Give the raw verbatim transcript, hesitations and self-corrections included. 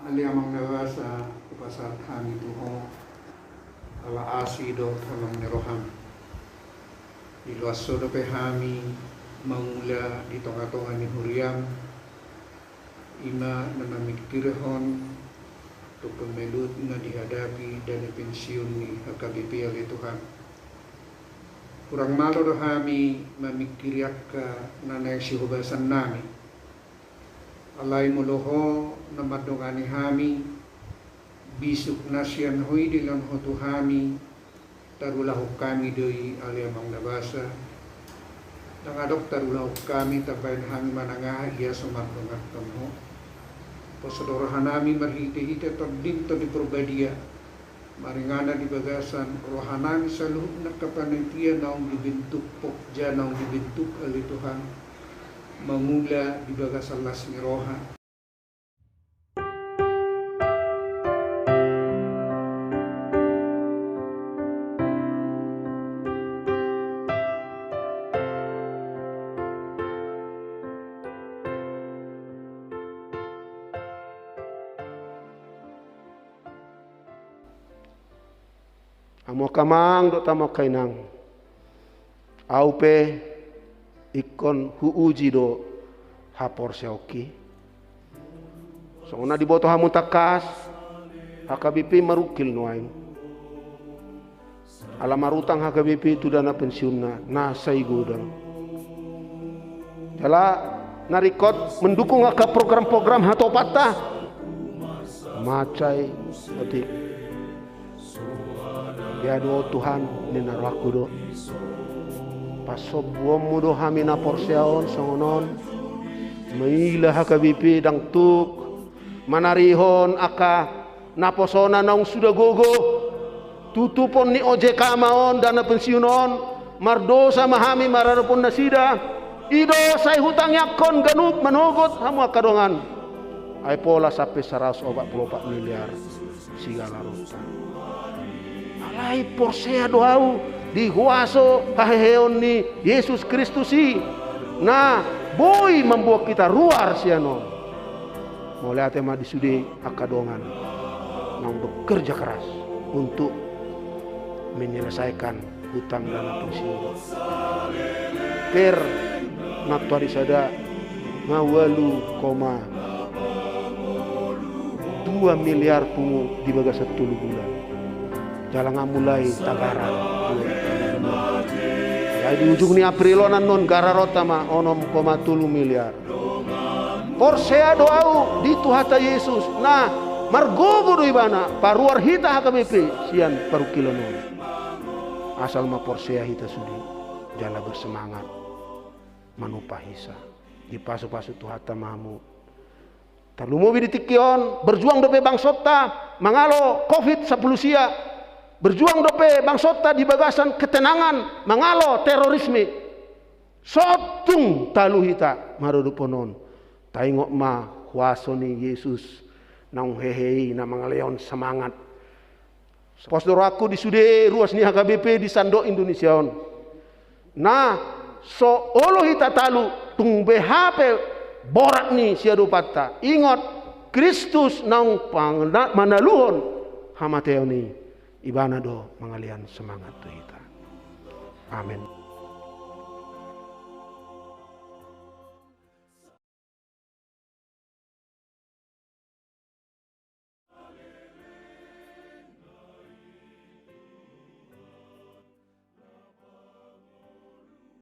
Ale Amang na basa, hupasahat hami tu Ho ala asi dohot holong ni rohaM. Diloas Ho dope hami mangula di tongatonga ni huriaM, i ma na mamingkirhon topel melut na dihadapi dana pensiun ni H K B P, ale Tuhan. Hurang malo do hami mamingkiri angka na naeng sihobasannami. Alai molo Ho na mandongani hami, bisuk na sian Ho i dilehon Ho tu hami, tarulahon hami do i, ale Amang na basa. Ndang adong tarulahon hami, tabaen hami manang aha ia so mardongankon Ho. Pos do rohanami marhitehite TondiM, Tondi Parbadia, maringanan di bagasan rohanami saluhutna angka panitia naung dibentuk Pokja, naung dibentuk, ale Tuhan, mangula di bagasan las ni roha. Hamu angka amang dohot hamu angka inang, ahu pe ingkon huuji do haporseaonki. Songon na diboto hamu tangkas, H K B P marungkil nuaeng. Ala marutang H K B P tu dana pensiunna na sai godang. Jala na ringkot mendukung angka program-program hatopanta. Mansai otik. Dia do Tuhan, ninna rohangku do, pasombuonmu do hami na porsea on songon on. Maila H K B P ndang tuk manarihon angka naposona naung suda gogo. Tutupon ni O J K ma on dana pensiun on. Mardosa ma hami maradophon nasida. I do sai hutangiangkon ganup manogot hamu angka dongan. Ai pola sampe saratus opat pulu opat miliar sigala ronta. Alai porsea do ahu di huaso haheheon ni Jesus Kristus i, na boi mamboan hita ruar sian on. Mauliate ma di sude angka dongan naung bekerja keras untuk menyelesaikan hutang dana pensiun. Per nantuari sada nga ualu koma dua miliar pungu di bagasan tolu bulan. Jala nga mulai tagaran. Jadi di ujung ni April on annon gararonta ma onom koma tolu miliar. Porsea do ahu di Tuhanta Jesus, na margogo do Ibana paruar hita H K B P sian parungkilon on. Asal ma porsea hita sude jala bersemangat manupahisa. Dipasupasu Tuhanta ma hamu. Tarlumobi di tingki on, berjuang dope bangsonta mangalo covid sampulu sia. Berjuang dope bangsonta di bagasan ketenangan mangalo terorisme. So tung talu hita maradophon on. Taingot ma huaso ni Jesus naung hehe i na mangalehon semangat. Pos do rohangku di sude ruas ni H K B P di sandok Indonesia on. Na so olo hita talu, tung beha pe borat ni siadopanta. Ingot, Kristus naung pangna-, manaluhon hamateon i, Ibana do mangalehon semangat tu hita. Amen.